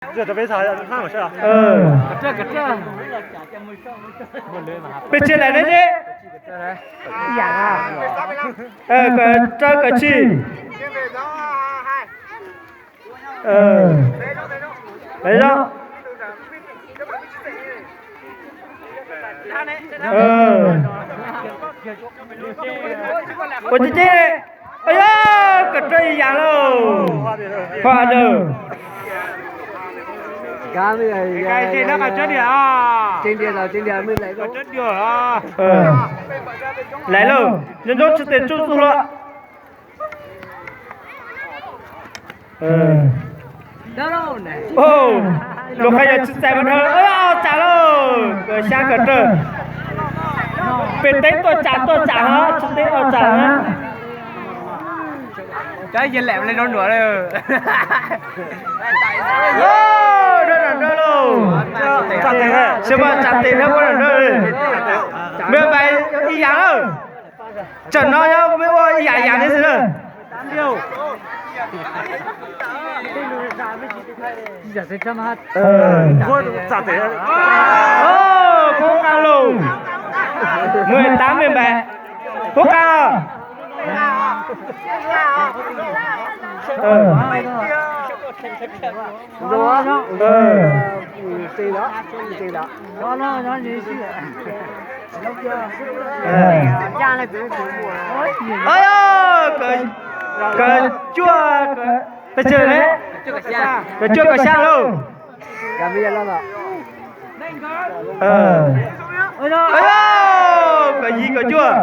Peb tsis laim ne, kawm tsis. Ua ciaj ciaj. Yog, kawm tsis ib yam lauj. Pog a lawm. Laim lauj, nco ntsoov tsis tes tsuj txuj hlo. Luag qhov yog tsis txais mas dhau, tsam lauj, kawm xyab kawm rawg. Pem teb tuaj tsam tuaj tsam hov, tsis teb tuaj tsam hov. Cov yog lam li rau nuam lawm. Rau nram nrab lauj. Tsis mas tsam tes rau puab nram nrab li. Mej npais ib yam lawm. Tsam no yog mej ua ib yam yam li xwb na. Kuv qab lauj. Mười tám mej npais. Kuv qab. Kawm cuaj, kawm cuaj kawm xya lauj. Kawm yim kawm cuaj.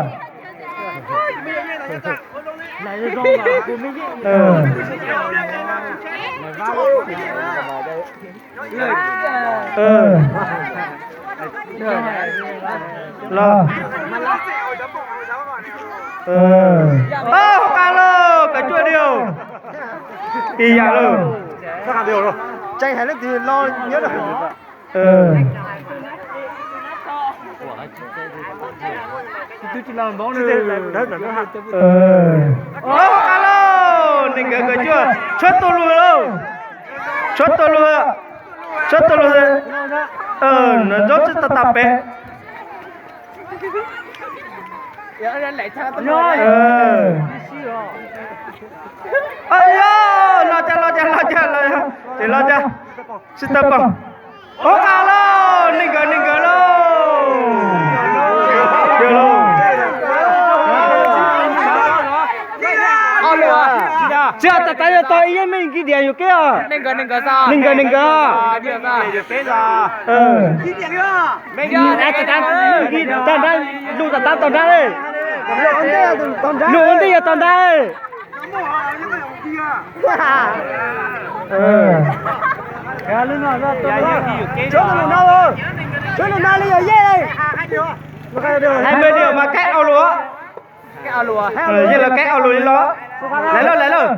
Los, hauv qab lauj, kawm cuaj diam. Ib yam lauj. Hauv qab lauj, neeg nkawd kawm cuaj, tshuab tuaj lug lauj. Tshuab tuaj lug, tshuab tuaj lug. Nov ntsoov tsis tau tas pem. Yog, los cas los cas los cas los, ces los cas. Tsis tau pom. Hauv qab lauj, neeg nkawd neeg nkawd lauj. Tsis tas tas yog tog ib yeej meej kiv diam yus keb os. Neeg nkawd neeg nkawd. Tog nrab, lus tas tas tog nrab li. Lus ua ntej yog tog nrab. Hais npe li mas kaib au lus. Yeej los kaib au lus li los. Lawv lauj, lawv lauj.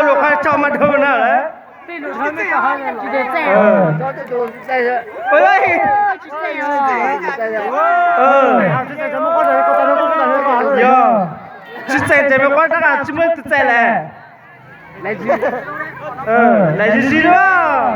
Lus qhov tso mas dhau na lawm. Yog tsis txais ces me quab rab qas tsis muaj tus txais lawm. Lawv zis zis lawm.